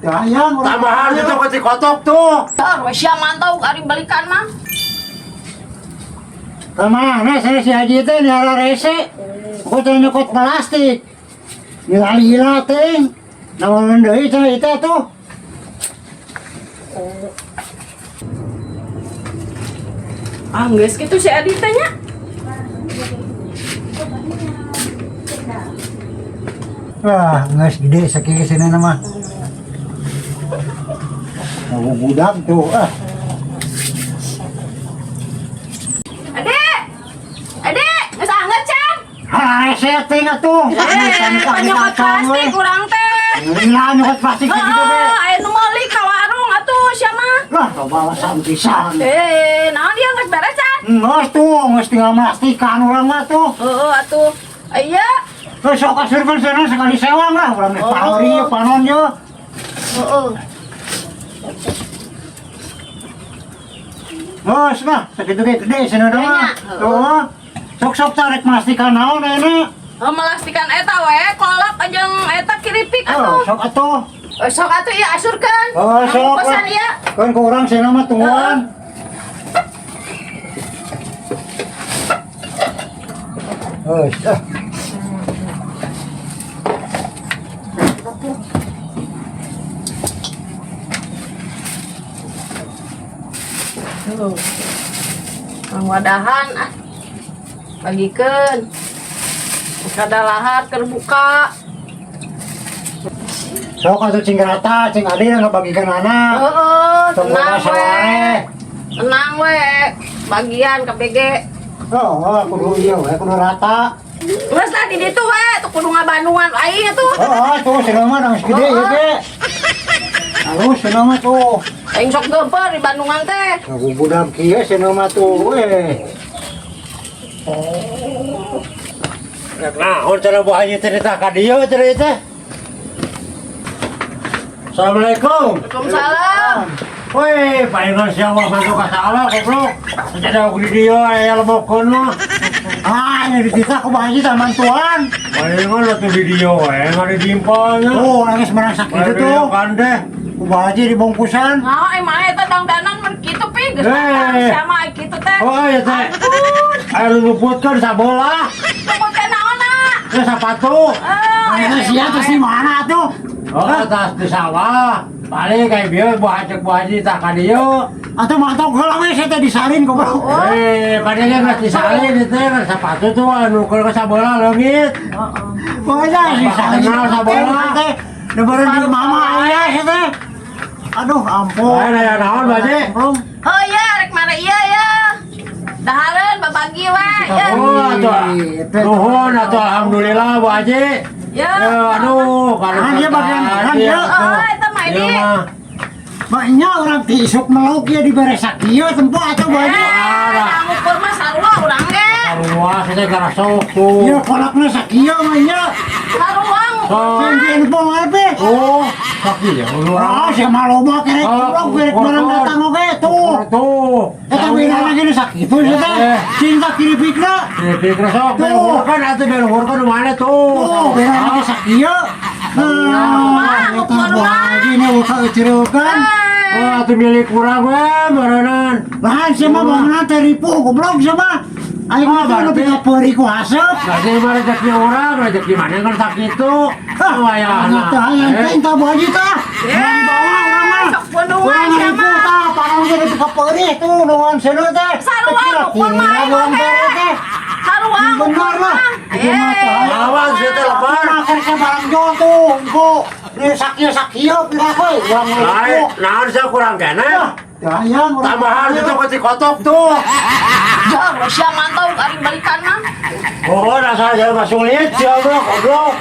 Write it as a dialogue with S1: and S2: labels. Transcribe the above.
S1: Hayang urang.
S2: Tambahan itu ke Cikotok tuh.
S3: Tar, we sia mantau ari balikan mah.
S1: Kemana saya si Haji teh nyara rese. Aku teh nyokot plastik. Lila teh. Nawaran deui cenah ieu teh tuh.
S3: Ah, geus kitu si Adi teh nya.
S1: Wah, geus gede sakieu sini mah. Mau budak tuh ah.
S3: Ade. Ade, geus anget can.
S1: Ah, rese teh atuh.
S3: Eh, penyokot plastik urang teh.
S1: Lila nyokot plastik sakitu teh.
S3: Heeh, aya nu meuli ka warung atuh sia mah.
S1: Lah, coba sam pisan.
S3: Eh, naon dia geus beres can?
S1: Geus tuh, geus tinggal melastikan urang mah tuh.
S3: Heeh, atuh. Iya.
S1: Geus sok asurkeun cenah sekali sewang lah urang geus pahori ye panon ye.
S3: Heeh.
S1: Geus lah, sakitu ge gede cenah mah. Tuh. Sok-sok tarik melastikan naon ayeuna.
S3: Oh, melastikan eta we, kolak jeung eta kiripik
S1: Oh,
S3: atuh.
S1: sok atuh.
S3: Eh, sok atuh ieu asurkeun.
S1: Oh, sok.
S3: Pesan ieu.
S1: Kan ku urang cenah mah tungguan. Geus, ah.
S3: Tuh. Wadahan ah. Bagikeun. Kada lahar keur buka.
S1: Sok atuh cing rata, cing adil ngabagikan anak.
S3: Heeh,
S1: Tong
S3: tenang
S1: loba
S3: we.
S1: saware.
S3: Tenang we. Bagian KPG.
S1: Oh, kudu ieu we, kudu rata.
S3: Geus lah di ditu we, tuh kudu ngabandungan aing atuh.
S1: Oh, tuh cenah mah geus gede ieu ge. Halus cenah mah tuh.
S3: Aing sok geumpeur di Bandungan teh.
S1: Budak kieu cenah mah tuh we.
S2: Rek naon cenah Bu Haji teh ditah ka dieu cenah teh. Assalamualaikum.
S3: Waalaikumsalam.
S2: Woi, palingan siapa masuk ka salah goblok. Jadi aku di dieu aya lebokeun mah.
S1: Ah, ini dititah ku Pak Haji taman tuan.
S2: Palingan atuh di dieu we ngan didimpalnya.
S1: Oh, nangis merang sakit itu.
S2: Kan deh.
S1: Ku Pak Haji dibungkusan.
S3: Nah, ai mah eta dangdanan mun kitu pi geus
S2: Eh.
S3: datang sia mah ai kitu teh.
S2: Oh iya teh.
S3: Ampun.
S2: Ayo luputkeun sabola.
S3: Luput teh naonna?
S2: Ya sepatu.
S3: Ah,
S1: Ini sia tuh si mana tuh?
S2: Oh, atas di sawah. Balik kayak bieu bu haji bu haji tah ka dieu.
S1: Atau mantau heula we saya teh disalin goblok.
S2: Eh, padahal geus disalin itu teh sepatu tuh anu keur ka sabola leungit.
S1: Pokoknya disalin.
S2: Kenal sabola.
S1: Teh. Lebaran di mama ayah saya teh. Aduh, ampun.
S2: Lain aya naon Bu Haji?
S1: Ampun.
S3: Oh iya, rek mana iya ya. Dahareun babagi we ya.
S2: Oh, atuh. Nuhun atuh alhamdulillah Bu Haji.
S3: Ya.
S2: Ya, aduh, kalau
S1: Ah, dia bagian orang, dia.
S3: Oh, eta mah ini.
S1: Maknya orang tisuk meluk ya dibere sakieu tempo atuh Bu Haji.
S3: Eh, ngukur mah sarua urang ge.
S2: Sarua kita gara sok tuh.
S1: Ieu kolakna sakieu mah nya.
S3: Sarua ngukur.
S1: Sing info ngarepe.
S2: Oh, sakieu
S1: Ah, sia mah loba kerek
S2: Oh,
S1: goblok kerek barang datang oge tuh.
S2: Tuh.
S1: Eta wirana gini sakitu sia teh.
S2: Eh.
S1: Cinta kiripikna.
S2: Kiripikna sok beluhurkeun atuh beluhurkeun nu mana tuh.
S1: Tuh, wirana ge sakieu. Nah, eta Bu Haji nya ulah euceurekan.
S2: Oh, atuh milik urang we meureunnan.
S1: Lahan sia mah bangunan teh ripuh goblok sia mah. Aing mah nu pika peuri ku haseup.
S2: Berarti mah rezeki urang, rezeki mana kan sakitu. Oh, ayahna.
S1: Tah, hayang teh tah Bu Haji tah. Urang dibawa urang mah.
S3: Sok pundungan
S1: Urang
S3: sia
S1: ripuh
S3: mah.
S1: tah, panon ge pika peurih tuh nuan seuneu teh.
S3: Sarua ngukur mah aing
S1: Urang
S3: oge.
S1: teh.
S3: Sarua ngukur
S1: Bener lah.
S3: mah.
S1: Ieu mah tah.
S2: Lawan sia teh lebar.
S1: Makan sa barang jual tuh, engko. Ini sakieu-sakieu pira we, urang
S2: Lain,
S1: ripuh.
S2: naon sia kurang kene?
S1: Hayang urang.
S2: Tambahan itu ke Cikotok tuh.
S3: Ya, sia mantau ari balikan mah.
S2: Oh, dasar jalan mah sulit sia goblok, goblok.